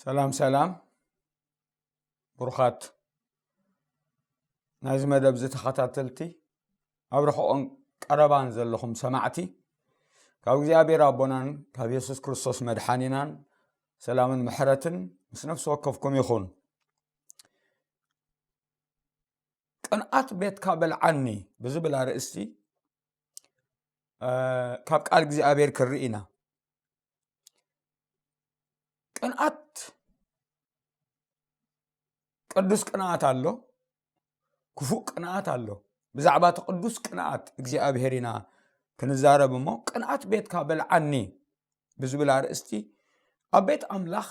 ሰላም ሰላም፣ ብሩኻት ናይዚ መደብ እዚ ተኸታተልቲ፣ ኣብ ርሑቕን ቀረባን ዘለኹም ሰማዕቲ፣ ካብ እግዚኣብሔር ኣቦናን ካብ የሱስ ክርስቶስ መድሓኒናን ሰላምን ምሕረትን ምስ ነፍሲ ወከፍኩም ይኹን። ቅንኣት ቤትካ በልዓኒ ብዝብል ኣርእስቲ፣ እ፣ ካብ ቃል እግዚኣብሔር ክርኢ ኢና። ቅንኣት፣ ቅዱስ ቅንኣት ኣሎ፣ ክፉእ ቅንኣት ኣሎ። ብዛዕባ እቲ ቅዱስ ቅንኣት እግዚኣብሔር ኢና ክንዛረብ እሞ፣ ቅንኣት ቤትካ በልዓኒ ብዝብል ኣርእስቲ፣ ኣብ ቤት ኣምላኽ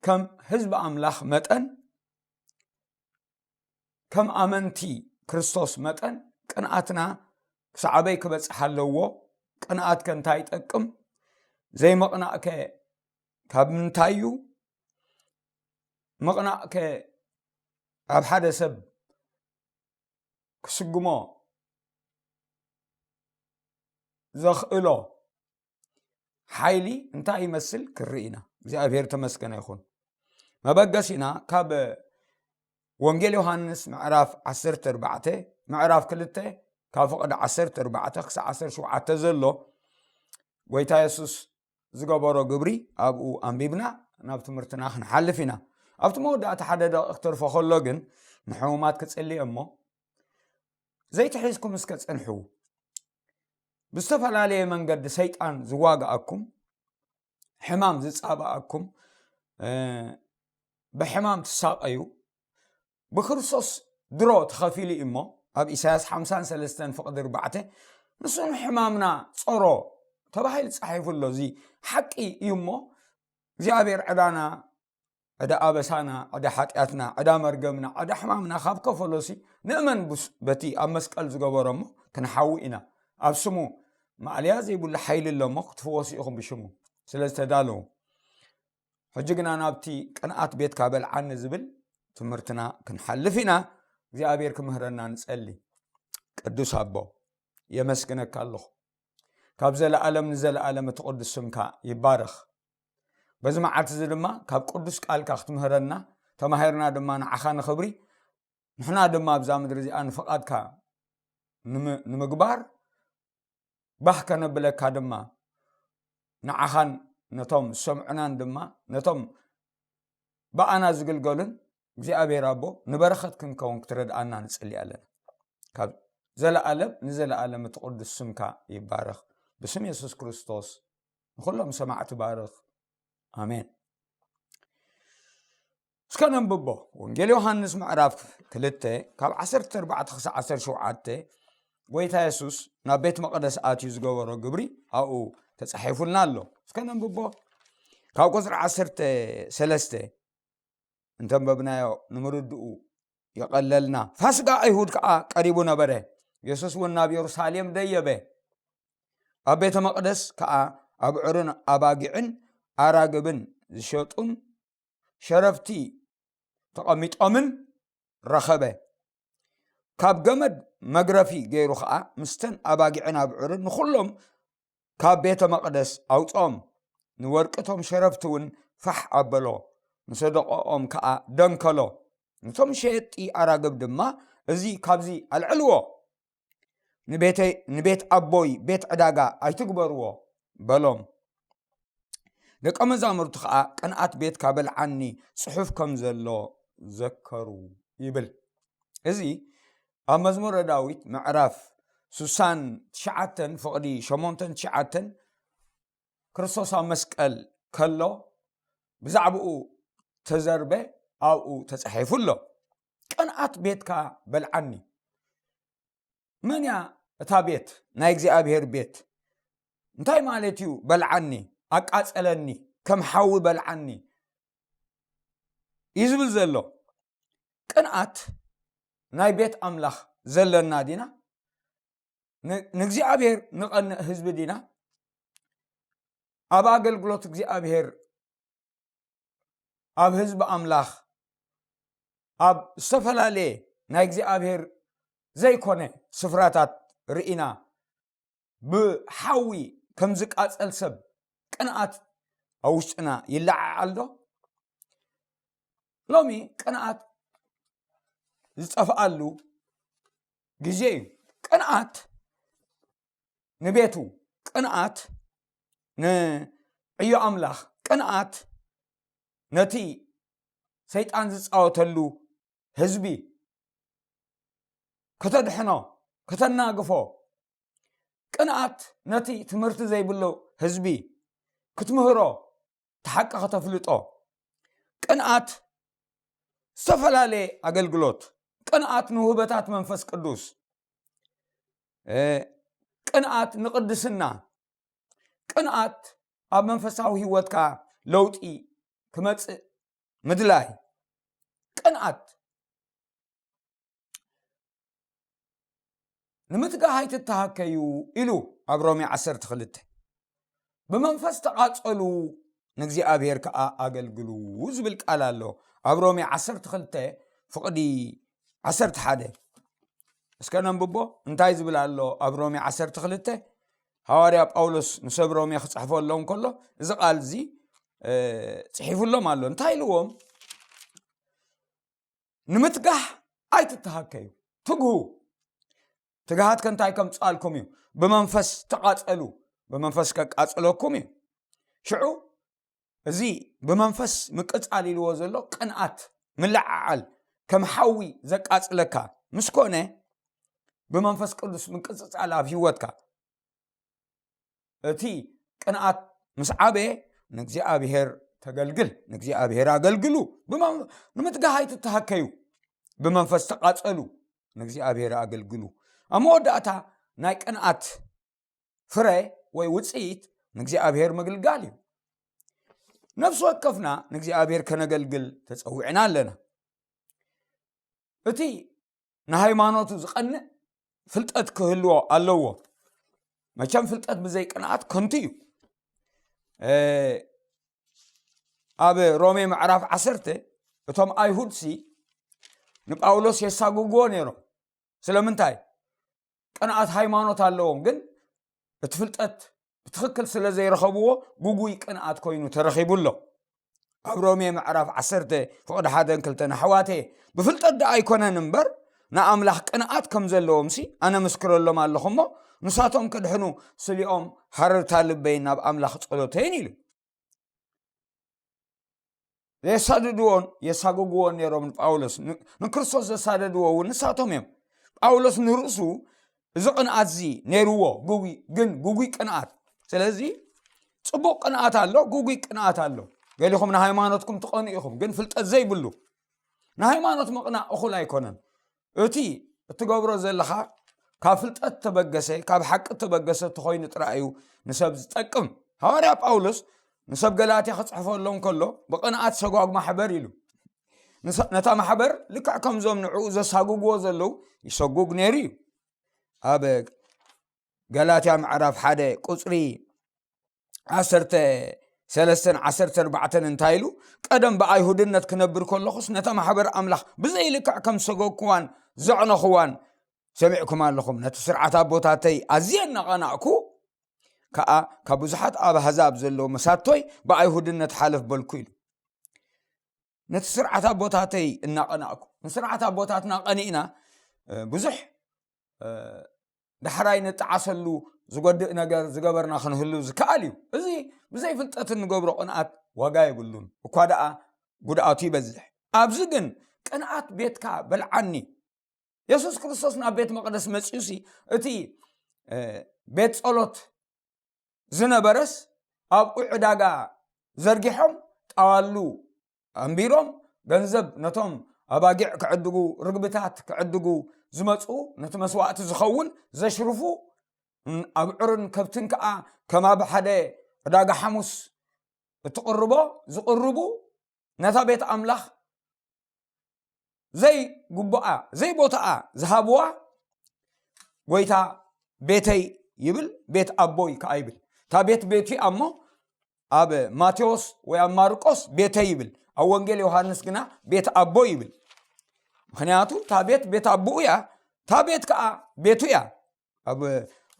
ከም ህዝቢ ኣምላኽ መጠን፣ ከም ኣመንቲ ክርስቶስ መጠን፣ ቅንኣትና ክሳዕ ኣበይ ክበጽሕ ኣለዎ? ቅንኣትከ እንታይ ይጠቅም? ዘይምቕናእከ ካብ ምንታይ እዩ? ምቕናእከ ኣብ ሓደ ሰብ ክስጉሞ ዘኽእሎ ሓይሊ እንታይ ይመስል ክርኢ ኢና። እግዚኣብሔር ተመስገነ ይኹን። መበገሲና ካብ ወንጌል ዮሃንስ ምዕራፍ ዓሰርተ ኣርባዕተ፣ ምዕራፍ ክልተ ካብ ፍቕዲ ዓሰርተ ኣርባዕተ ክሳዕ ዓሰርተ ሸውዓተ ዘሎ ጎይታ የሱስ ዝገበሮ ግብሪ ኣብኡ ኣንቢብና ናብ ትምህርትና ክንሓልፍ ኢና። ኣብቲ መወዳእታ ሓደ ደቂቕ ክተርፎ ከሎ ግን ንሕሙማት ክጽሊ እሞ፣ ዘይተሒዝኩም እስከ ጽንሑ። ብዝተፈላለየ መንገዲ ሰይጣን ዝዋግኣኩም፣ ሕማም ዝጻባኣኩም፣ እ፣ ብሕማም ትሳቐዩ፣ ብክርስቶስ ድሮ ተኸፊሉ እዩ እሞ፣ ኣብ ኢሳያስ ሓምሳን ሰለስተን ፍቕዲ ኣርባዕተ፣ ንሱ ንሕማምና ጾሮ ተባሂሉ ተጻሒፉ ኣሎ። እዚ ሓቂ እዩ እሞ፣ እግዚኣብሔር ዕዳና፣ ዕዳ ኣበሳና፣ ዕዳ ሓጢኣትና፣ ዕዳ መርገምና፣ ዕዳ ሕማምና ካብ ከፈሎሲ ንእመን ብስ-፣ በቲ ኣብ መስቀል ዝገበሮ እሞ ክንሓዊ ኢና። ኣብ ስሙ ማእለያ ዘይብሉ ሓይሊ ኣሎ እሞ ክትፍወሱ ኢኹም ብሽሙ ስለ ዝተዳለዉ። ሕጂ ግና ናብቲ ቅንኣት ቤትካ በልዓኒ ዝብል ትምህርትና ክንሓልፍ ኢና። እግዚኣብሔር ክምህረና ንጸሊ። ቅዱስ ኣቦ፣ የመስግነካ ኣለኹ። ካብ ዘለኣለም ንዘለኣለም እቲ ቅዱስ ስምካ ይባረኽ። በዚ መዓልቲ እዚ ድማ ካብ ቅዱስ ቃልካ ክትምህረና፣ ተማሂርና ድማ ንዓኻ ንኽብሪ፣ ንሕና ድማ ኣብዛ ምድሪ እዚኣ ንፍቓድካ ንም-፣ ንምግባር ባህ ከነብለካ ድማ ንዓኻን ነቶም ዝሰምዑናን ድማ ነቶም ብኣና ዝግልገሉን እግዚኣብሔር ኣቦ ንበረኸት ክንከውን ክትረድኣና ንጽሊ ኣለና። ካብ ዘለኣለም ንዘለኣለም እቲ ቅዱስ ስምካ ይባረኽ። ብስም የሱስ ክርስቶስ ንኹሎም ሰማዕቲ ባርኽ። ኣሜን። እስከ ነንብቦ። ወንጌል ዮሃንስ ምዕራፍ ክልተ ካብ ዓሰርተ ኣርባዕተ ክሳዕ ዓሰርተ ሸውዓተ፣ ጎይታ የሱስ ናብ ቤት መቕደስ ኣትዩ ዝገበሮ ግብሪ ኣብኡ ተጻሒፉልና ኣሎ። እስከ ነንብቦ። ካብ ቁጽሪ ዓሰርተ ሰለስተ እንተንበብናዮ ንምርድኡ የቐለልና። ፋስጋ ኣይሁድ ከኣ ቀሪቡ ነበረ። የሱስ እውን ናብ የሩሳሌም ደየበ። ኣብ ቤተ መቕደስ ከኣ ኣብዑርን ኣባጊዕን ኣራግብን ዝሸጡን ሸረፍቲ ተቐሚጦምን ረኸበ። ካብ ገመድ መግረፊ ገይሩ ኸኣ ምስተን ኣባጊዕን ኣብዑርን ንኹሎም ካብ ቤተ መቕደስ ኣውጽኦም። ንወርቂ እቶም ሸረፍቲ እውን ፋሕ ኣበሎ፣ ንሰደቆኦም ከኣ ደንከሎ። ነቶም ሸየጥቲ ኣራግብ ድማ፣ "እዚ ካብዚ ኣልዕልዎ፣ ንቤተይ፣ ንቤት ኣቦይ ቤት ዕዳጋ ኣይትግበርዎ" በሎም። ደቀ መዛሙርቱ ኸኣ፣ "ቅንኣት ቤትካ በልዓኒ፣ ጽሑፍ ከም ዘሎ ዘከሩ" ይብል። እዚ ኣብ መዝሙረ ዳዊት ምዕራፍ ስሳን ትሽዓተን ፍቕዲ ሸሞንተን ትሽዓተን፣ ክርስቶስ ኣብ መስቀል ከሎ ብዛዕባኡ ተዘርበ፣ ኣብኡ ተጻሒፉ ኣሎ። "ቅንኣት ቤትካ በልዓኒ"። መን እያ እታ ቤት? ናይ እግዚኣብሔር ቤት። እንታይ ማለት እዩ በልዓኒ፣ ኣቃጸለኒ፣ ከም ሓዊ በልዓኒ እዩ ዝብል ዘሎ? ቅንኣት ናይ ቤት ኣምላኽ ዘለና ዲና? ን-፣ ንእግዚኣብሔር ንቐንእ ህዝቢ ዲና? ኣብ ኣገልግሎት እግዚኣብሔር፣ ኣብ ህዝቢ ኣምላኽ፣ ኣብ ዝተፈላለየ ናይ እግዚኣብሔር ዘይኮነ ስፍራታት ርኢና፣ ብሓዊ ከም ዝቃጸል ሰብ ቅንኣት ኣብ ውሽጥና ይለዓዓል ዶ? ሎሚ ቅንኣት ዝጠፍኣሉ ግዜ እዩ። ቅንኣት ንቤቱ፣ ቅንኣት ንዕዮ ኣምላኽ፣ ቅንኣት ነቲ ሰይጣን ዝጻወተሉ ህዝቢ ከተድሕኖ፣ ከተናግፎ፣ ቅንኣት ነቲ ትምህርቲ ዘይብሉ ህዝቢ ክትምህሮ፣ እቲ ሓቂ ከተፍልጦ፣ ቅንኣት ዝተፈላለየ ኣገልግሎት፣ ቅንኣት ንውህበታት መንፈስ ቅዱስ፣ እ፣ ቅንኣት ንቅድስና፣ ቅንኣት ኣብ መንፈሳዊ ህይወትካ ለውጢ ክመጽእ ምድላይ፣ ቅንኣት ንምትጋህ ኣይትተሃከዩ ኢሉ ኣብ ሮሜ ዓሰርተ ክልተ። ብመንፈስ ተቓጸሉ፣ ንእግዚኣብሔር ከኣ ኣገልግሉ ዝብል ቃል ኣሎ። ኣብ ሮሜ ዓሰርተ ክልተ ፍቕዲ ዓሰርተ ሓደ። እስከ ነንብቦ። እንታይ ዝብል ኣሎ ኣብ ሮሜ ዓሰርተ ክልተ? ሃዋርያ ጳውሎስ ንሰብ ሮሜ ክጽሕፈሎም ከሎ፣ እዚ ቃል እዚ፣ እ፣ ጽሒፉሎም ኣሎ። እንታይ ኢልዎም? "ንምትጋህ ኣይትተሃከዩ፣ ትግሁ። ትግሃት ከ እንታይ ከምጽኣልኩም እዩ? ብመንፈስ ተቓጸሉ፣ ብመንፈስ ከቃጽለኩም እዩ።" ሽዑ እዚ ብመንፈስ ምቅጻል ኢልዎ ዘሎ ቅንኣት፣ ምልዓዓል፣ ከም ሓዊ ዘቃጽለካ ምስ ኮነ፣ ብመንፈስ ቅዱስ ምቅጽጻል ኣብ ህይወትካ፣ እቲ ቅንኣት ምስ ዓበየ፣ ንእግዚኣብሔር ተገልግል፣ ንእግዚኣብሔር ኣገልግሉ። ብመን-፣ ንምትጋህ ኣይትተሃከዩ፣ ብመንፈስ ተቓጸሉ፣ ንእግዚኣብሔር ኣገልግሉ። ኣብ መወዳእታ ናይ ቅንኣት ፍረ ወይ ውጽኢት ንእግዚኣብሔር ምግልጋል እዩ። ነፍሲ ወከፍና ንእግዚኣብሔር ከነገልግል ተጸዊዕና ኣለና። እቲ ንሃይማኖቱ ዝቐንእ ፍልጠት ክህልዎ ኣለዎ። መቸም ፍልጠት ብዘይ ቅንኣት ከንቱ እዩ። እ፣ ኣብ ሮሜ ምዕራፍ ዓሰርተ እቶም ኣይሁድሲ ንጳውሎስ የሳጉግዎ ነይሮም። ስለምንታይ? ቅንኣት ሃይማኖት ኣለዎም፣ ግን እቲ ፍልጠት ብትኽክል ስለ ዘይረኸብዎ፣ ግጉይ ቅንኣት ኮይኑ ተረኺቡ ኣሎ። ኣብ ሮሜ ምዕራፍ ዓሰርተ ፍቕዲ ሓደን ክልተን፣ ኣሕዋተየ፣ ብፍልጠት ደኣ ኣይኮነን እምበር፣ ንኣምላኽ ቅንኣት ከም ዘለዎምሲ ኣነ ምስክረሎም ኣለኹ እሞ፣ ንሳቶም ክድሕኑ ስሊኦም ሃረርታ ልበይ ናብ ኣምላኽ ጸሎተይን ኢሉ። ዘሳድድዎን የሳግግዎን ነይሮም ንጳውሎስ። ን-፣ ንክርስቶስ ዘሳደድዎ እውን ንሳቶም እዮም። ጳውሎስ ንርእሱ እዚ ቅንኣት እዚ ነይርዎ፣ ግጉይ፣ ግን ግጉይ ቅንኣት። ስለዚ ጽቡቕ ቅንኣት ኣሎ፣ ግጉይ ቅንኣት ኣሎ። ገሊኹም ንሃይማኖትኩም ትቐኑ ኢኹም፣ ግን ፍልጠት ዘይብሉ። ንሃይማኖት ምቕናእ እኹል ኣይኮነን። እቲ እትገብሮ ዘለኻ ካብ ፍልጠት ተበገሰ፣ ካብ ሓቂ ተበገሰ እንተኾይኑ ጥራይ እዩ ንሰብ ዝጠቅም። ሃዋርያ ጳውሎስ ንሰብ ገላትያ ክጽሕፈሎም ከሎ፣ "ብቕንኣት ሰጓግ ማሕበር" ኢሉ። ንሰ-፣ ነታ ማሕበር ልክዕ ከምዞም ንዕኡ ዘሳጉግዎ ዘለዉ ይሰጉግ ነይሩ እዩ። ኣብ ገላትያ ምዕራፍ ሓደ ቁጽሪ ዓሰርተ ሰለስተን ዓሰርተ ኣርባዕተን እንታይ ኢሉ? "ቀደም ብኣይሁድነት ክነብር ከለኹስ፣ ነታ ማሕበር ኣምላኽ ብዘይልክዕ ከም ዝሰጎግኩዋን ዘዕነኹዋን ሰሚዕኩም ኣለኹም። ነቲ ስርዓት ኣቦታተይ ኣዝየ እናቐናእኩ ከኣ፣ ካብ ብዙሓት ኣህዛብ ዘለዉ መሳቶይ ብኣይሁድነት ሓለፍ በልኩ" ኢሉ። "ነቲ ስርዓት ኣቦታተይ እናቐናእኩ"፣ ንስርዓት ኣቦታትና ቀኒእና፣ እ፣ ብዙሕ፣ እ፣ ዳሕራይ ንጠዓሰሉ ዝጎድእ ነገር ዝገበርና ክንህሉ ዝከኣል እዩ። እዚ ብዘይ ፍልጠት እንገብሮ ቅንኣት ዋጋ የብሉን፣ እኳ ደኣ ጉድኣቱ ይበዝሕ። ኣብዚ ግን ቅንኣት ቤትካ በልዓኒ። የሱስ ክርስቶስ ናብ ቤት መቕደስ መጺኡሲ፣ እቲ፣ እ፣ ቤት ጸሎት ዝነበረስ ኣብኡ ዕዳጋ ዘርጊሖም፣ ጣዋሉ ኣንቢሮም፣ ገንዘብ ነቶም ኣባጊዕ ክዕድጉ፣ ርግብታት ክዕድጉ ዝመጹ፣ ነቲ መስዋእቲ ዝኸውን ዘሽርፉ፣ ን-፣ ኣብዑርን ከብትን ከኣ ከም ኣብ ሓደ ዕዳጋ ሓሙስ እትቕርቦ ዝቕርቡ፣ ነታ ቤት ኣምላኽ ዘይግቡኣ፣ ዘይቦታኣ ዝሃብዋ፣ ጎይታ ቤተይ ይብል፣ ቤት ኣቦይ ከኣ ይብል። እታ ቤት ቤቱ እያ እሞ፣ ኣብ ማቴዎስ ወይ ኣብ ማርቆስ ቤተይ ይብል፣ ኣብ ወንጌል ዮሃንስ ግና ቤት ኣቦይ ይብል። ምኽንያቱ እታ ቤት ቤት ኣቦኡ እያ፣ እታ ቤት ከኣ ቤቱ እያ። ኣብ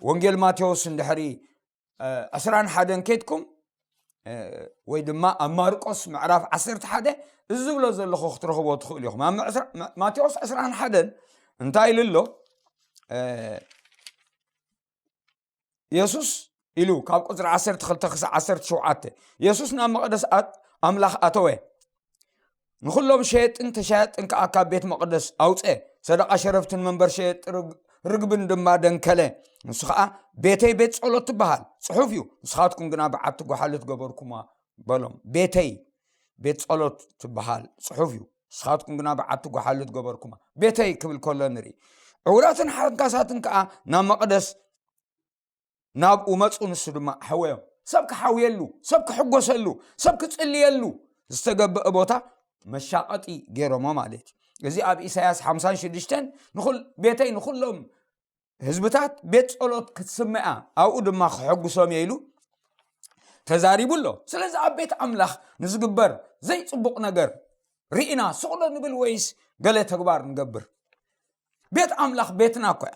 ወንጌል ማቴዎስ እንድሕሪ፣ እ፣ ዕስራን ሓደን ኬድኩም፣ ወይ ድማ ኣብ ማርቆስ ምዕራፍ ዓሰርተ ሓደ እዚ ዝብሎ ዘለኹ ክትረኽቦ ትኽእሉ ኢኹም። ኣብ ማቴዎስ ዕስራን ሓደን እንታይ ኢሉ ኣሎ? የሱስ ኢሉ ካብ ቁፅሪ ዓሰርተ ክልተ ክሳብ ዓሰርተ ሸውዓተ፣ የሱስ ናብ መቕደስ ኣምላኽ ኣተወ። ንኹሎም ሸየጥን ተሻየጥን ከዓ ካብ ቤት መቕደስ ኣውፀ። ሰደቓ ሸረፍትን መንበር ሸየጥ ርግብን ድማ ደንከለ። ንሱ ከዓ ቤተይ ቤት ጸሎት ትበሃል ጽሑፍ እዩ፣ ንስኻትኩም ግና በዓቲ ጓሓሉት ገበርኩማ በሎም። ቤተይ ቤት ጸሎት ትበሃል ጽሑፍ እዩ፣ ንስኻትኩም ግና በዓቲ ጓሓሉት ገበርኩማ። ቤተይ ክብል ከሎ ንርኢ። ዕውራትን ሓንካሳትን ከዓ ናብ መቕደስ ናብኡ መፁ፣ ንሱ ድማ ኣሕወዮም። ሰብ ክሓውየሉ፣ ሰብ ክሕጎሰሉ፣ ሰብ ክፅልየሉ ዝተገብአ ቦታ መሻቐጢ ገይሮሞ ማለት እዩ። እዚ ኣብ ኢሳያስ ሓምሳን ሽዱሽተን ንኹል ቤተይ ንኹሎም ህዝብታት ቤት ጸሎት ክትስምያ ኣብኡ ድማ ክሕጉሶም እየ ኢሉ ተዛሪቡ ኣሎ። ስለዚ ኣብ ቤት ኣምላኽ ንዝግበር ዘይጽቡቕ ነገር ርኢና ስቕ ዶ ንብል ወይስ ገለ ተግባር ንገብር? ቤት ኣምላኽ ቤትና እኮ እያ።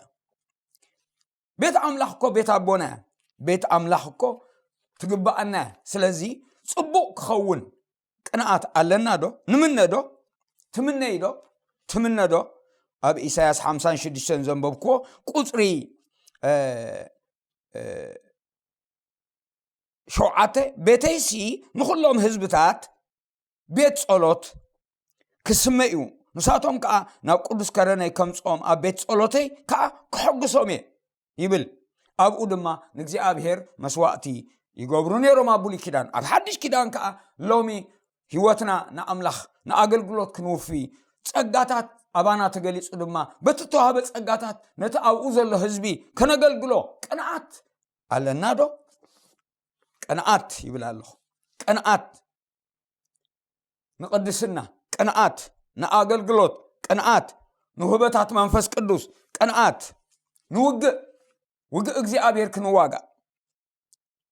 ቤት ኣምላኽ እኮ ቤት ኣቦና እያ። ቤት ኣምላኽ እኮ ትግባኣና እያ። ስለዚ ጽቡቕ ክኸውን ቅንኣት ኣለና ዶ? ንምነ ዶ? ትምነይ ዶ? ትምነ ዶ? ኣብ ኢሳያስ ሓምሳን ሽዱሽተን ዘንበብክዎ ቁጽሪ ሸውዓተ፣ ቤተይሲ ንኹሎም ህዝብታት ቤት ጸሎት ክስመ እዩ፣ ንሳቶም ከኣ ናብ ቅዱስ ከረነይ ከምጽኦም ኣብ ቤት ጸሎተይ ከኣ ክሕግሶም እየ ይብል። ኣብኡ ድማ ንእግዚኣብሔር መስዋእቲ ይገብሩ ነይሮም ኣብ ብሉይ ኪዳን። ኣብ ሓድሽ ኪዳን ከኣ ሎሚ ህይወትና ንኣምላኽ ንኣገልግሎት ክንውፊ ጸጋታት ኣባና ተገሊጹ ድማ በቲ ተዋህበ ጸጋታት ነቲ ኣብኡ ዘሎ ህዝቢ ከነገልግሎ ቅንኣት ኣለና ዶ? ቅንኣት ይብል ኣለኹ። ቅንኣት ንቅድስና፣ ቅንኣት ንኣገልግሎት፣ ቅንኣት ንውህበታት መንፈስ ቅዱስ፣ ቅንኣት ንውግእ፣ ውግእ እግዚኣብሔር ክንዋጋእ።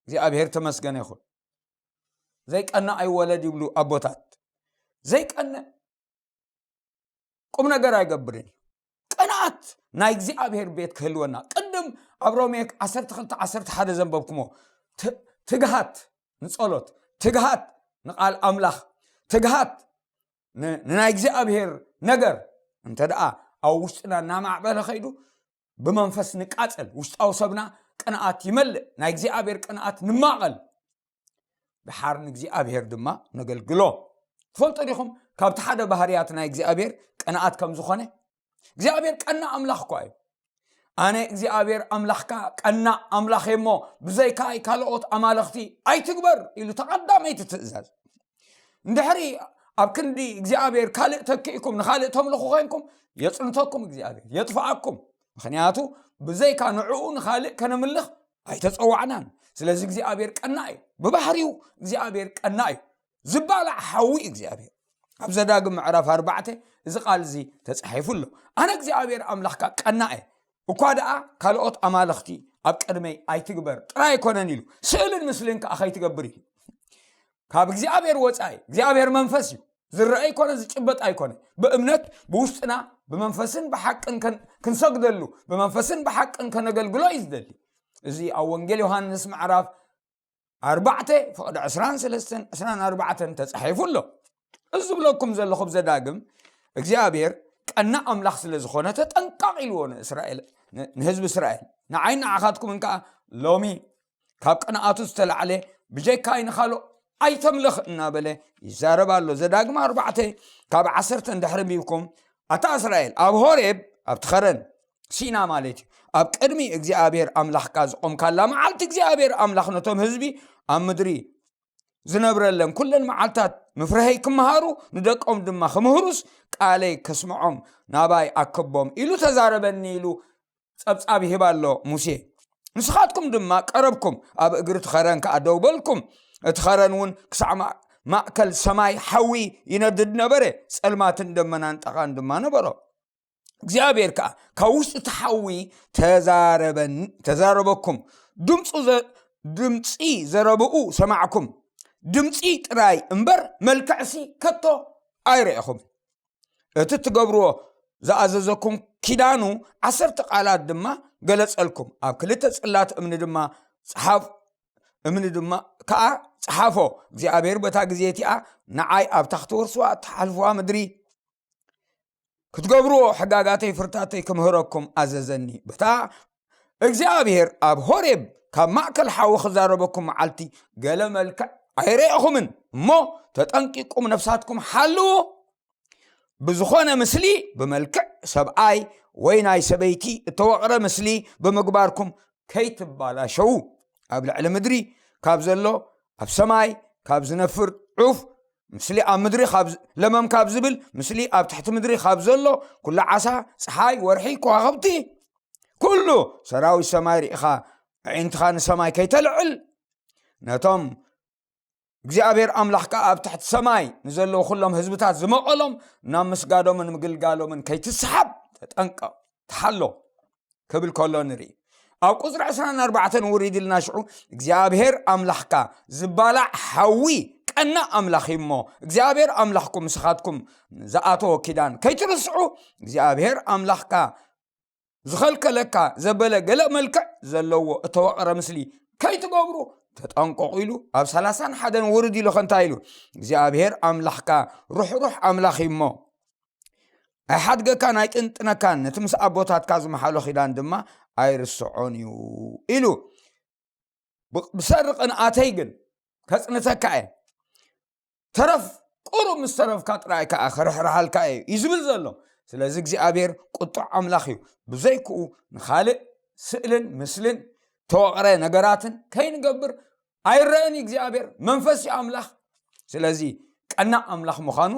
እግዚኣብሔር ተመስገነ ይኹን። ዘይቀንእ ኣይወለድ ይብሉ ኣቦታት። ዘይቀንእ ቁም ነገር ኣይገብርን እዩ። ቅንኣት ናይ እግዚኣብሔር ቤት ክህልወና ቅድም ኣብ ሮሜ ዓሰርተ ክልተ ዓሰርተ ሓደ ዘንበብኩሞ ትግሃት ንጸሎት፣ ትግሃት ንቃል ኣምላኽ፣ ትግሃት ንናይ እግዚኣብሔር ነገር እንተ ደኣ ኣብ ውሽጥና እናማዕበለ ከይዱ ብመንፈስ ንቃጸል፣ ውሽጣዊ ሰብና ቅንኣት ይመልእ፣ ናይ እግዚኣብሔር ቅንኣት ንማቐል፣ ድሓር ንእግዚኣብሔር ድማ ነገልግሎ። ትፈልጡ ዲኹም ካብቲ ሓደ ባህርያት ናይ እግዚኣብሔር ቅንኣት ከም ዝኾነ? እግዚኣብሔር ቀና ኣምላኽ እኳ እዩ። ኣነ እግዚኣብሔር ኣምላኽካ ቀና ኣምላኽ እየ እሞ ብዘይካይ ካልኦት ኣማልኽቲ ኣይትግበር ኢሉ ተቐዳመይቲ ትእዛዝ። እንድሕሪ ኣብ ክንዲ እግዚኣብሔር ካልእ ተኪእኩም ንኻልእ ተምልኹ ኮይንኩም የጽንተኩም እግዚኣብሔር የጥፍኣኩም። ምኽንያቱ ብዘይካ ንዕኡ ንኻልእ ከነምልኽ ኣይተጸዋዕናን። ስለዚ እግዚኣብሔር ቀና እዩ። ብባህሪው እግዚኣብሔር ቀና እዩ። ዝባላዕ ሓዊ እግዚኣብሔር ኣብ ዘዳግም ምዕራፍ ኣርባዕተ እዚ ቃል እዚ ተጻሒፉ ኣሎ። ኣነ እግዚኣብሔር ኣምላኽካ ቀና እየ፣ እኳ ደኣ ካልኦት ኣማልኽቲ ኣብ ቅድመይ ኣይትግበር ጥራይ ኣይኮነን ኢሉ፣ ስእልን ምስልን ከኣ ከይትገብር ኢሉ። ካብ እግዚኣብሔር ወጻኢ እግዚኣብሔር መንፈስ እዩ። ዝረአ ኣይኮነ፣ ዝጭበጥ ኣይኮነ። ብእምነት ብውሽጥና ብመንፈስን ብሓቅን ክንሰግደሉ ብመንፈስን ብሓቅን ከነገልግሎ እዩ ዝደሊ። እዚ ኣብ ወንጌል ዮሃንስ ምዕራፍ ኣርባዕተ ፍቕዲ ዕስራን ሰለስተን ዕስራን ኣርባዕተን ተጻሒፉ ኣሎ። እዚ ዝብለኩም ዘለኹ ብዘዳግም እግዚኣብሔር ቀና ኣምላኽ ስለ ዝኾነ ተጠንቀቕ ኢልዎ ንእስራኤል፣ ንህዝቢ እስራኤል። ንዓይ ንዓኻትኩምን ከኣ ሎሚ ካብ ቅንኣቱ ዝተላዕለ ብጀካይ ንኻልኦ ኣይተምልኽ እናበለ ይዛረብ ኣሎ። ዘዳግም ኣርባዕተ ካብ ዓሰርተ እንድሕሪ ኣንቢብኩም፣ ኣታ እስራኤል ኣብ ሆሬብ ኣብቲ ኸረን ሲና ማለት እዩ ኣብ ቅድሚ እግዚኣብሔር ኣምላኽካ ዝቆምካላ መዓልቲ እግዚኣብሔር ኣምላኽ ነቶም ህዝቢ ኣብ ምድሪ ዝነብረለን ኩለን መዓልታት ምፍርሀይ ክመሃሩ ንደቆም ድማ ክምህሩስ ቃለይ ከስምዖም ናባይ ኣከቦም ኢሉ ተዛረበኒ ኢሉ ጸብጻብ ይህብ ኣሎ ሙሴ። ንስኻትኩም ድማ ቀረብኩም፣ ኣብ እግሪ እቲ ኸረን ከኣ ደው በልኩም። እቲ ኸረን እውን ክሳዕ ማእከል ሰማይ ሓዊ ይነድድ ነበረ፣ ጸልማትን ደመናን ጠቓን ድማ ነበሮ። እግዚኣብሔር ከኣ ካብ ውሽጢ እቲ ሓዊ ተዛረበኩም፣ ድምፂ ዘረብኡ ሰማዕኩም። ድምፂ ጥራይ እምበር መልክዕሲ ከቶ ኣይረእኹምን። እቲ ትገብርዎ ዝኣዘዘኩም ኪዳኑ ዓሰርተ ቃላት ድማ ገለጸልኩም። ኣብ ክልተ ጽላት እምኒ ድማ ጽሓፍ እምኒ ድማ ከኣ ጸሓፎ። እግዚኣብሔር በታ ግዜ እቲኣ ንዓይ ኣብታ ክትወርስዋ እትሓልፍዋ ምድሪ ክትገብርዎ ሕጋጋተይ ፍርታተይ ክምህረኩም ኣዘዘኒ። በታ እግዚኣብሔር ኣብ ሆሬብ ካብ ማእከል ሓዊ ክዛረበኩም መዓልቲ ገለ መልክዕ ኣይረእኹምን። እሞ ተጠንቂቁም ነፍሳትኩም ሓልዉ። ብዝኾነ ምስሊ ብመልክዕ ሰብኣይ ወይ ናይ ሰበይቲ እተወቕረ ምስሊ ብምግባርኩም ከይትባላሸዉ። ኣብ ልዕሊ ምድሪ ካብ ዘሎ፣ ኣብ ሰማይ ካብ ዝነፍር ዑፍ፣ ምስሊ ኣብ ምድሪ ካብ ዝ- ለመም ካብ ዝብል፣ ምስሊ ኣብ ትሕቲ ምድሪ ካብ ዘሎ ኩሉ ዓሳ፣ ፀሓይ፣ ወርሒ፣ ከዋኽብቲ፣ ኩሉ ሰራዊት ሰማይ ርኢኻ፣ ኣዒንትኻ ንሰማይ ከይተልዕል። ነቶም እግዚኣብሔር ኣምላኽካ ኣብ ትሕቲ ሰማይ ንዘለዉ ኩሎም ህዝብታት ዝመቐሎም ናብ ምስጋዶምን ምግልጋሎምን ከይትስሓብ ተጠንቀቕ፣ ተሓሎ ክብል ከሎ ንርኢ። ኣብ ቁፅሪ ዕስራን ኣርባዕተን ውሪድ ኢልና ሽዑ እግዚኣብሔር ኣምላኽካ ዝባላዕ ሓዊ ቀና ኣምላኽ እዩ እሞ እግዚኣብሔር ኣምላኽኩም ምስኻትኩም ዝኣተዎ ኪዳን ከይትርስዑ እግዚኣብሔር ኣምላኽካ ዝኸልከለካ ዘበለ ገለ መልክዕ ዘለዎ እተወቐረ ምስሊ ከይትገብሩ ተጠንቀቑ ኢሉ ኣብ ሰላሳን ሓደን ውርድ ኢሉ ከንታይ ኢሉ እግዚኣብሔር ኣምላኽካ ሩሕሩሕ ኣምላኽ እዩ እሞ ኣይሓድገካን ኣይጥንጥነካን ነቲ ምስ ኣቦታትካ ዝመሓሎ ኪዳን ድማ ኣይርስዖን እዩ ኢሉ። ብ- ብሰሪ ቅንኣተይ ግን ከጽንተካ እየ። ተረፍ ቁሩብ ምስ ተረፍካ ጥራይ ከኣ ክርሕርሃልካ እየ እዩ ዝብል ዘሎ። ስለዚ እግዚኣብሔር ቁጡዕ ኣምላኽ እዩ። ብዘይክኡ ንኻልእ ስእልን ምስልን ተወቕረ ነገራትን ከይንገብር ኣይረእን እዩ እግዚኣብሔር። መንፈስ እዩ ኣምላኽ። ስለዚ ቀናእ ኣምላኽ ምዃኑ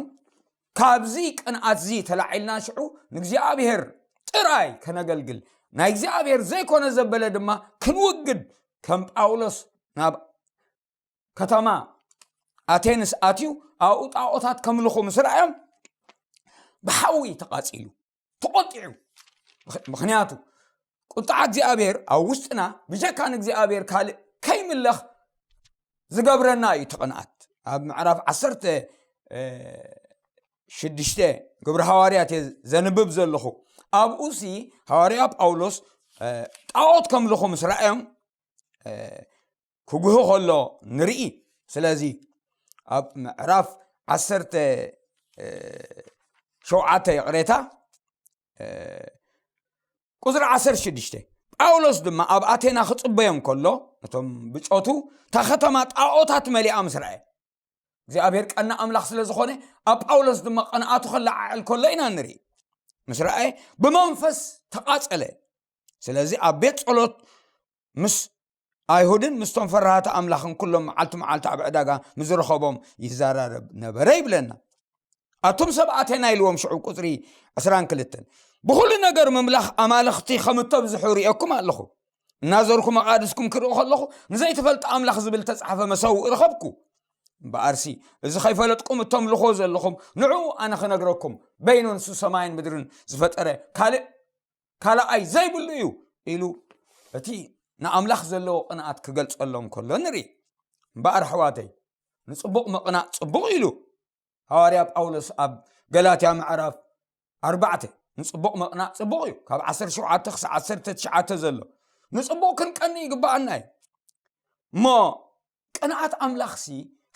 ካብዚ ቅንኣት እዚ ተላዒልና ሽዑ ንእግዚኣብሔር ጥራይ ከነገልግል ናይ እግዚኣብሔር ዘይኮነ ዘበለ ድማ ክንውግድ ከም ጳውሎስ ናብ ከተማ ኣቴንስ ኣትዩ ኣብኡ ጣዖታት ከምልኹ ምስ ረኣዮም ብሓዊ ተቓጺሉ ተቖጢዑ። ምኽ- ምኽንያቱ ቁጣዓ እግዚኣብሔር ኣብ ውስጥና ብጀካ ንእግዚኣብሔር ካልእ ከይምለኽ ዝገብረና እዩ። እቲ ቅንኣት ኣብ ምዕራፍ ዓሰርተ ሽዱሽተ ግብሪ ሃዋርያት እየ ዘንብብ ዘለኹ። ኣብኡ ሲ ሃዋርያ ጳውሎስ ጣዖት ከምልኹ ምስ ረኣዮም ክጉህ ከሎ ንርኢ። ስለዚ ኣብ ምዕራፍ ዓሰርተ ሸውዓተ ይቕሬታ ቁፅሪ ዓሰርተ ሽዱሽተ ጳውሎስ ድማ ኣብ ኣቴና ክፅበዮም ከሎ ነቶም ብጮቱ እታ ከተማ ጣዖታት መሊኣ ምስ ረኣየ እግዚኣብሔር ቀና ኣምላኽ ስለ ዝኾነ ኣብ ጳውሎስ ድማ ቅንኣቱ ክለዓዕል ከሎ ኢና ንርኢ። ምስ ረኣየ ብመንፈስ ተቓጸለ። ስለዚ ኣብ ቤት ጸሎት ምስ ኣይሁድን ምስቶም ፈራሃቲ ኣምላኽን ኩሎም መዓልቲ መዓልቲ ኣብ ዕዳጋ ምዝረኸቦም ይዘራረብ ነበረ ይብለና። ኣቱም ሰብ ኣቴና ኢልዎም ሽዑ ቁፅሪ ዕስራን ክልተን ብኩሉ ነገር ምምላኽ ኣማልኽቲ ከም እተብዝሑ ርእየኩም ኣለኹ። እናዘርኩ መቓድስኩም ክርኢ ከለኹ ንዘይተፈልጠ ኣምላኽ ዝብል ተፃሕፈ መሰውእ ረኸብኩ። እምበኣርሲ እዚ ከይፈለጥኩም እተምልኾ ዘለኹም ንዕኡ ኣነ ክነግረኩም በይኑ ንሱ ሰማይን ምድርን ዝፈጠረ ካልእ ካልኣይ ዘይብሉ እዩ ኢሉ እቲ ንኣምላኽ ዘለዎ ቅንኣት ክገልጸሎም ከሎ ንርኢ። እምበኣር ኣሕዋተይ ንጽቡቕ ምቕናእ ጽቡቕ ኢሉ ሃዋርያ ጳውሎስ ኣብ ገላትያ ምዕራፍ ኣርባዕተ ንጽቡቕ ምቕናእ ጽቡቕ እዩ። ካብ ዓሰርተ ሸውዓተ ክሳብ ዓሰርተ ትሽዓተ ዘሎ ንጽቡቕ ክንቀንእ ይግብኣና እዩ። እሞ ቅንኣት ኣምላኽሲ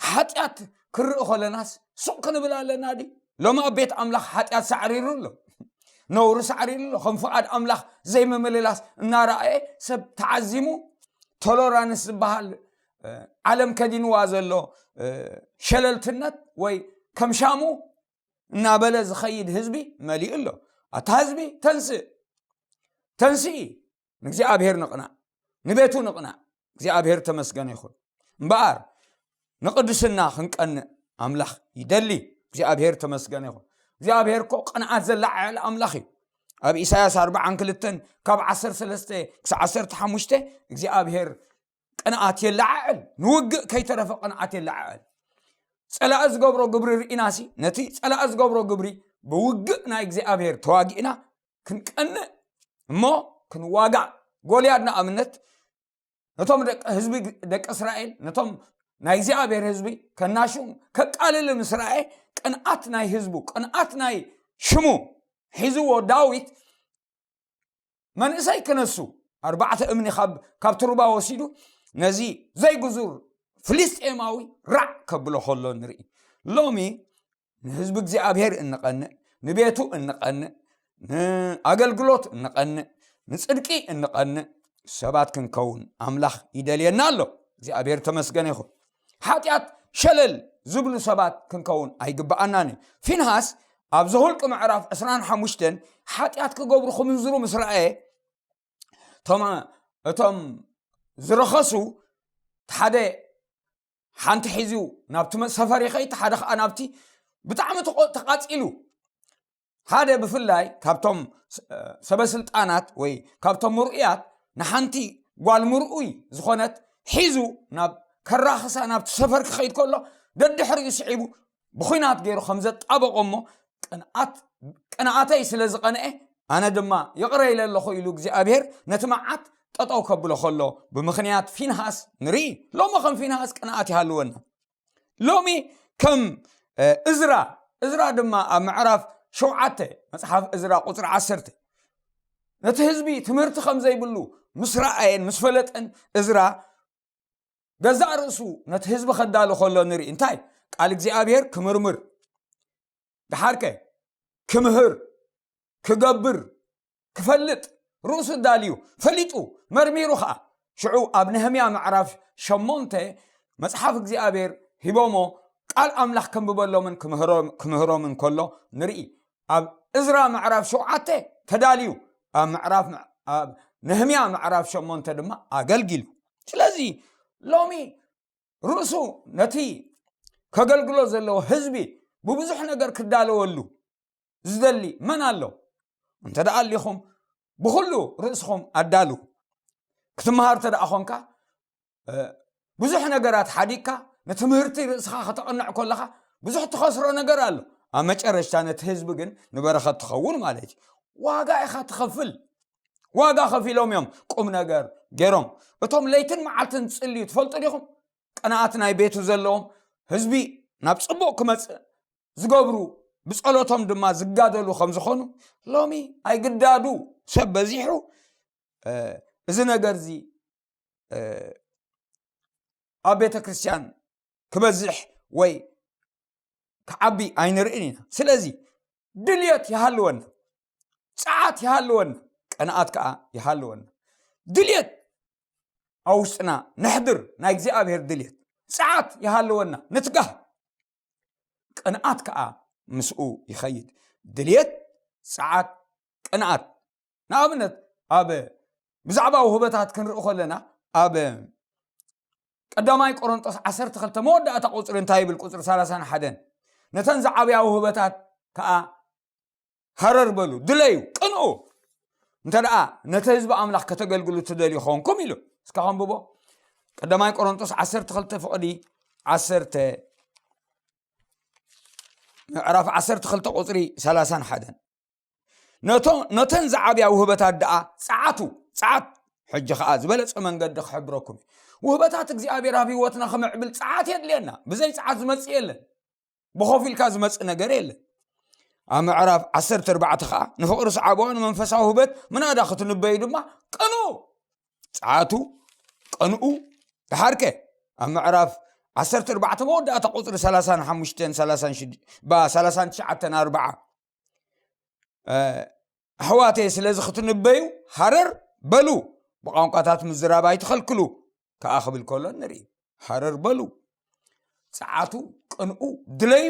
ሓጢኣት ክንርኢ ከለናስ ሱቕ ክንብል ኣለና ድዩ? ሎሚ ኣብ ቤት ኣምላኽ ሓጢኣት ሳዕሪሩ ኣሎ፣ ነውሪ ሳዕሪሩ ኣሎ። ከም ፍቓድ ኣምላኽ ዘይምምልላስ እናረኣየ ሰብ ተዓዚሙ ቶሎራንስ ዝበሃል ዓለም ከዲንዋ ዘሎ ሸለልትነት ወይ ከም ሻሙ እናበለ ዝኸይድ ህዝቢ መሊኡ ኣሎ። ኣታ ህዝቢ ተንስእ፣ ተንስኢ፣ ንእግዚኣብሔር ንቕናእ፣ ንቤቱ ንቕናእ። እግዚኣብሔር ተመስገነ ይኹን። እምበኣር ንቕድስና ክንቀንእ ኣምላኽ ይደሊ። እግዚኣብሔር ተመስገነ ይኹን። እግዚኣብሔር እኮ ቅንኣት ዘለዓዕል ኣምላኽ እዩ። ኣብ ኢሳያስ ኣርባዓን ክልተን ካብ ዓሰርተ ሰለስተ ክሳብ ዓሰርተ ሓሙሽተ እግዚኣብሔር ቅንኣት የለዓዕል፣ ንውግእ ከይተረፈ ቅንኣት የለዓዕል። ጸላኢ ዝገብሮ ግብሪ ርኢናሲ ነቲ ጸላኢ ዝገብሮ ግብሪ ብውግእ ናይ እግዚኣብሔር ተዋጊእና ክንቀንእ እሞ ክንዋጋእ። ጎልያድ ንኣብነት ነቶም ደቂ ህዝቢ ደቂ እስራኤል ነቶም ናይ እግዚኣብሔር ህዝቢ ከናሹ ከቃልል ምስ ረኣየ ቅንኣት ናይ ህዝቡ ቅንኣት ናይ ሽሙ ሒዝዎ ዳዊት መንእሰይ ክነሱ ኣርባዕተ እምኒ ካብ ካብ ትሩባ ወሲዱ ነዚ ዘይግዙር ፍልስጤማዊ ራዕ ከብሎ ከሎ ንርኢ። ሎሚ ንህዝቢ እግዚኣብሔር እንቐንእ፣ ንቤቱ እንቐንእ፣ ንኣገልግሎት እንቐንእ፣ ንጽድቂ እንቐንእ ሰባት ክንከውን ኣምላኽ ይደልየና ኣሎ። እግዚኣብሔር ተመስገነ ይኹን። ሓጢኣት ሸለል ዝብሉ ሰባት ክንከውን ኣይግብኣናን እዩ። ፊንሃስ ኣብ ዘሁልቂ ምዕራፍ ዕስራን ሓሙሽተን ሓጢኣት ክገብሩ ክምንዝሩ ምስ ረኣየ፣ እቶም እቶም ዝረኸሱ ሓደ ሓንቲ ሒዙ ናብቲ መ- ሰፈር ይኸይድ፣ ሓደ ከዓ ናብቲ ብጣዕሚ ተቆ- ተቃፂሉ። ሓደ ብፍላይ ካብቶም ስ- ሰበስልጣናት ወይ ካብቶም ምርኡያት ንሓንቲ ጓል ምርኡይ ዝኾነት ሒዙ ናብ ከራኽሳ ናብቲ ሰፈር ክኸይድ ከሎ ደድሕሪኡ ስዒቡ ብኹናት ገይሩ ከም ዘጣበቆ እሞ ቅንኣት ቅንኣተይ ስለ ዝቐንአ ኣነ ድማ ይቕረ ኢለ ኣለኹ ኢሉ እግዚኣብሔር ነቲ መዓት ጠጠው ከብሎ ከሎ ብምኽንያት ፊንሃስ ንርኢ። ሎሚ ከም ፊንሃስ ቅንኣት ይሃልወና። ሎሚ ከም እ፣ እዝራ እዝራ ድማ ኣብ ምዕራፍ ሸውዓተ መጽሓፍ እዝራ ቁፅሪ ዓሰርተ ነቲ ህዝቢ ትምህርቲ ከም ዘይብሉ ምስ ረኣየን ምስ ፈለጠን እዝራ ገዛእ ርእሱ ነቲ ህዝቢ ከዳሉ ከሎ ንርኢ። እንታይ ቃል እግዚኣብሔር ክምርምር ደሓርከ ክምህር ክገብር ክፈልጥ ርእሱ ዳልዩ ፈሊጡ መርሚሩ ኸዓ ሽዑ ኣብ ነህምያ ምዕራፍ ሸሞንተ መጽሓፍ እግዚኣብሔር ሂቦሞ ቃል ኣምላኽ ከንብበሎምን ክምህሮምን ከሎ ንርኢ። ኣብ እዝራ ምዕራፍ ሸውዓተ ተዳልዩ ኣብ ምዕራፍ ኣብ ነህምያ ምዕራፍ ሸሞንተ ድማ ኣገልጊሉ። ስለዚ ሎሚ ርእሱ ነቲ ከገልግሎ ዘለዎ ህዝቢ ብብዙሕ ነገር ክዳለወሉ ዝደሊ መን ኣሎ? እንተ ደኣ ኣሊኹም ብኹሉ ርእስኹም ኣዳሉ ክትመሃር እንተ ደኣ ኾንካ ብዙሕ ነገራት ሓዲግካ ንትምህርቲ ርእስኻ ከተቕንዕ ከለኻ ብዙሕ ትኸስሮ ነገር ኣሎ። ኣብ መጨረሽታ ነቲ ህዝቢ ግን ንበረኸት ትኸውን ማለት እዩ። ዋጋ ኢኻ ትኸፍል። ዋጋ ከፊሎም እዮም ቁም ነገር ገይሮም። እቶም ለይትን መዓልትን ዝጽልዩ ትፈልጡ ዲኹም? ቅንኣት ናይ ቤቱ ዘለዎም ህዝቢ ናብ ጽቡቕ ክመጽእ ዝገብሩ ብጸሎቶም ድማ ዝጋደሉ ከም ዝኾኑ ሎሚ ኣይግዳዱ ሰብ በዚሑ እዚ ነገር እዚ ኣብ ቤተ ክርስቲያን ክበዝሕ ወይ ክዓቢ ኣይንርእን ኢና። ስለዚ ድልየት ይሃልወና፣ ጸዓት ይሃልወና፣ ቅንኣት ከዓ ይሃልወና። ድልየት ኣብ ውሽጥና ነሕድር፣ ናይ እግዚኣብሔር ድልየት ጸዓት ይሃልወና፣ ንትጋህ። ቅንኣት ከዓ ምስኡ ይኸይድ። ድልየት፣ ጸዓት፣ ቅንኣት። ንኣብነት ኣብ ብዛዕባ ውህበታት ክንርኢ ከለና ኣብ ቀዳማይ ቆሮንጦስ ዓሰርተ ክልተ መወዳእታ ቁፅሪ እንታይ ይብል? ቁፅሪ ሰላሳን ሓደን ነተን ዝዓብያ ውህበታት ከዓ ሃረር በሉ፣ ድለዩ፣ ቅንኡ። እንተ ደኣ ነቲ ህዝቢ ኣምላኽ ከተገልግሉ ትደልዩ ኾንኩም ኢሉ። እስካ ከንብቦ። ቀዳማይ ቆሮንጦስ ዓሰርተ ክልተ ፍቕዲ ዓሰርተ ምዕራፍ ዓሰርተ ክልተ ቁፅሪ ሰላሳን ሓደን ነተን ዝዓብያ ውህበታት ደኣ ጸዓቱ ጸዓት ሕጂ ኸዓ ዝበለጸ መንገዲ ክሕብረኩም እዩ። ውህበታት እግዚኣብሔር ኣብ ህይወትና ክምዕብል ጸዓት የድልየና። ብዘይ ጸዓት ዝመጽእ የለን። ብኾፍ ኢልካ ዝመጽእ ነገር የለን። ኣብ ምዕራፍ ዓሰርተ ኣርባዕተ ኸዓ ንፍቕሪ ሰዓብዋ ንመንፈሳዊ ውህበት ምናዳ ክትንበዩ ድማ ቅኑ ጸዓቱ ቅንኡ ደሓርከ ኣብ ምዕራፍ ዓሰርተ ኣርባዕተ መወዳእታ ቁፅሪ ሰላሳን ሓሙሽተን ሰላሳን ሽዱሽተ ባ ሰላሳን ትሽዓተን ኣርባዓ ኣሕዋተይ ስለዚ ክትንበዩ ሃረር በሉ ብቋንቋታት ምዝራብ ኣይትኸልክሉ ከዓ ክብል ከሎ ንርኢ። ሃረር በሉ ጸዓቱ ቅንኡ ድለዩ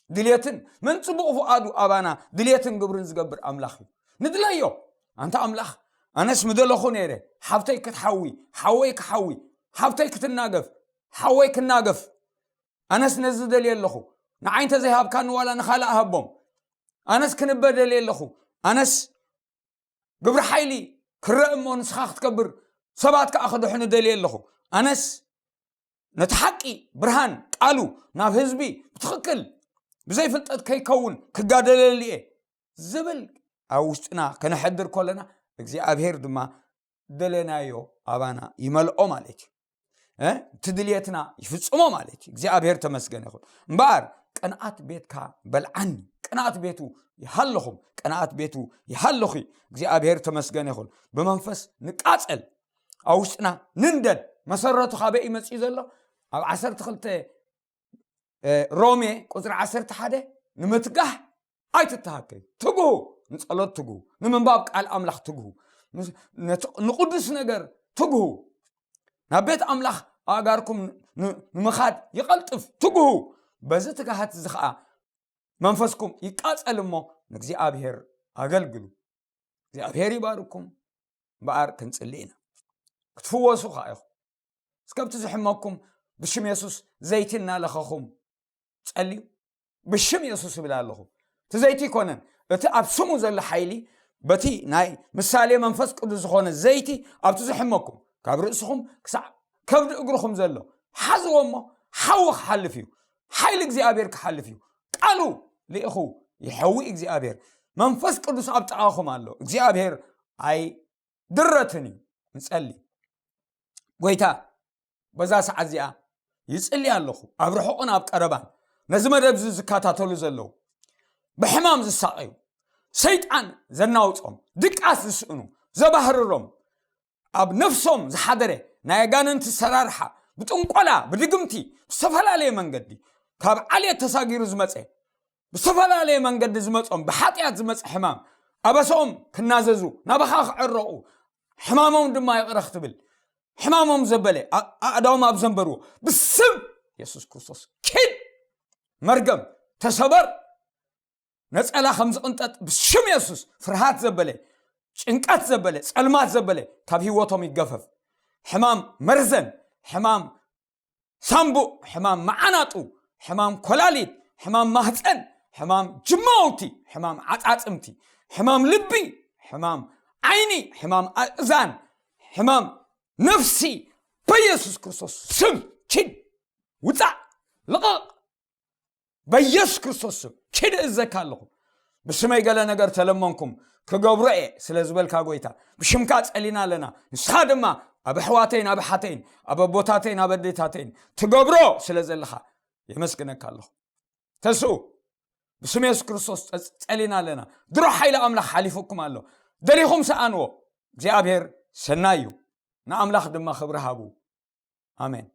ድልየትን መን ጽቡቕ ፍቓዱ ኣባና ድልየትን ግብርን ዝገብር ኣምላኽ እዩ። ንድለዮ ኣንታ ኣምላኽ ኣነስ ምደለኹ ነይረ ሓብተይ ክትሓዊ ሓወይ ክሓዊ ሓብተይ ክትናገፍ ሓወይ ክናገፍ ኣነስ ነዚ ደልየ ኣለኹ ንዓይ እንተዘይሃብካኒ ዋላ ንኻልእ ሃቦም ኣነስ ክንበ ደልየ ኣለኹ ኣነስ ግብሪ ሓይሊ ክረአ እሞ ንስኻ ክትከብር ሰባት ከዓ ክድሕኑ ደልየ ኣለኹ ኣነስ ነቲ ሓቂ ብርሃን ቃሉ ናብ ህዝቢ ብትኽክል ብዘይ ፍልጠት ከይከውን ክጋደለሉ እየ ዝብል ኣብ ውሽጥና ከነሕድር ከለና እግዚኣብሔር ድማ ደለናዮ ኣባና ይመልኦ ማለት እዩ። እቲ ድልየትና ይፍጽሞ ማለት እዩ። እግዚኣብሔር ተመስገን ይኹን። እምበኣር ቅንኣት ቤትካ በልዓኒ፣ ቅንኣት ቤቱ ይሃለኹም፣ ቅንኣት ቤቱ ይሃለኹ። እግዚኣብሔር ተመስገን ይኹን። ብመንፈስ ንቃጸል፣ ኣብ ውሽጥና ንንደድ። መሰረቱ ካበይ እዩ መጺኡ ዘሎ? ኣብ ዓሰርተ ክልተ ሮሜ ቁፅሪ ዓሰርተ ሓደ ንምትጋህ ኣይትተሃከዩ፣ ትግሁ፣ ንፀሎት ትግሁ፣ ንምንባብ ቃል ኣምላኽ ትግሁ፣ ንቅዱስ ነገር ትግሁ፣ ናብ ቤት ኣምላኽ ኣእጋርኩም ንምኻድ ይቐልጥፍ፣ ትግሁ። በዚ ትግሃት እዚ ኸዓ መንፈስኩም ይቃጸል እሞ ንእግዚኣብሔር ኣገልግሉ። እግዚኣብሔር ይባርኩም። እምበኣር ክንጽሊ ኢና። ክትፍወሱ ኸዓ ኢኹም። እስከ ኣብቲ ዝሕመኩም ብሽም የሱስ ዘይቲ እናለኸኹም ጸልዩ። ብሽም የሱስ እብል ኣለኹ። እቲ ዘይቲ ኣይኮነን፣ እቲ ኣብ ስሙ ዘሎ ሓይሊ፣ በቲ ናይ ምሳሌ መንፈስ ቅዱስ ዝኾነ ዘይቲ ኣብቲ ዝሕመኩም ካብ ርእስኹም ክሳዕ ከብዲ እግርኹም ዘሎ ሓዝዎ እሞ ሓዊ ክሓልፍ እዩ። ሓይሊ እግዚኣብሔር ክሓልፍ እዩ። ቃሉ ልኢኹ ይሐዊ እግዚኣብሔር። መንፈስ ቅዱስ ኣብ ጥቓኹም ኣሎ። እግዚኣብሔር ኣይድረትን እዩ። ንጸሊ። ጎይታ በዛ ሰዓት እዚኣ ይጽሊ ኣለኹ። ኣብ ርሑቕን ኣብ ቀረባን ነዚ መደብ እዚ ዝከታተሉ ዘለዉ ብሕማም ዝሳቐዩ ሰይጣን ዘናውጾም ድቃስ ዝስእኑ ዘባህርሮም ኣብ ነፍሶም ዝሓደረ ናይ ኣጋንንቲ ሰራርሓ ብጥንቆላ ብድግምቲ ብዝተፈላለየ መንገዲ ካብ ዓሌት ተሳጊሩ ዝመጸ ብዝተፈላለየ መንገዲ ዝመጾም ብሓጢኣት ዝመጸ ሕማም ኣበሶም ክናዘዙ ናባኻ ክዕረቑ ሕማሞም ድማ ይቕረ ክትብል ሕማሞም ዘበለ ኣእዳዎም ኣብ ዘንበርዎ ብስም የሱስ ክርስቶስ ኪድ መርገም ተሰበር ነጸላ ከም ዝቕንጠጥ ብሽም የሱስ ፍርሃት ዘበለ ጭንቀት ዘበለ ጸልማት ዘበለ ካብ ህይወቶም ይገፈፍ ሕማም መርዘን ሕማም ሳምቡእ ሕማም መዓናጡ ሕማም ኮላሊት ሕማም ማህፀን ሕማም ጅማውቲ ሕማም ዓፃፅምቲ ሕማም ልቢ ሕማም ዓይኒ ሕማም ኣእዛን ሕማም ነፍሲ በኢየሱስ ክርስቶስ ስም ኪድ ውፃእ ልቐቕ በኢየሱስ ክርስቶስ ስም ኪድ እዘካ ኣለኹ ብስመይ ገለ ነገር ተለመንኩም ክገብሮ እየ ስለ ዝበልካ ጎይታ ብሽምካ ጸሊና ኣለና ንስኻ ድማ ኣብ ኣሕዋተይን ኣብ ሓተይን ኣብ ኣቦታተይን ኣብ ኣዴታተይን ትገብሮ ስለ ዘለኻ የመስግነካ ኣለኹ ተስኡ ብስም የሱስ ክርስቶስ ጸሊና ኣለና ድሮ ሓይሊ ኣምላኽ ሓሊፉኩም ኣሎ ደሊኹም ሰኣንዎ እግዚኣብሔር ሰናይ እዩ ንኣምላኽ ድማ ክብሪ ሃቡ ኣሜን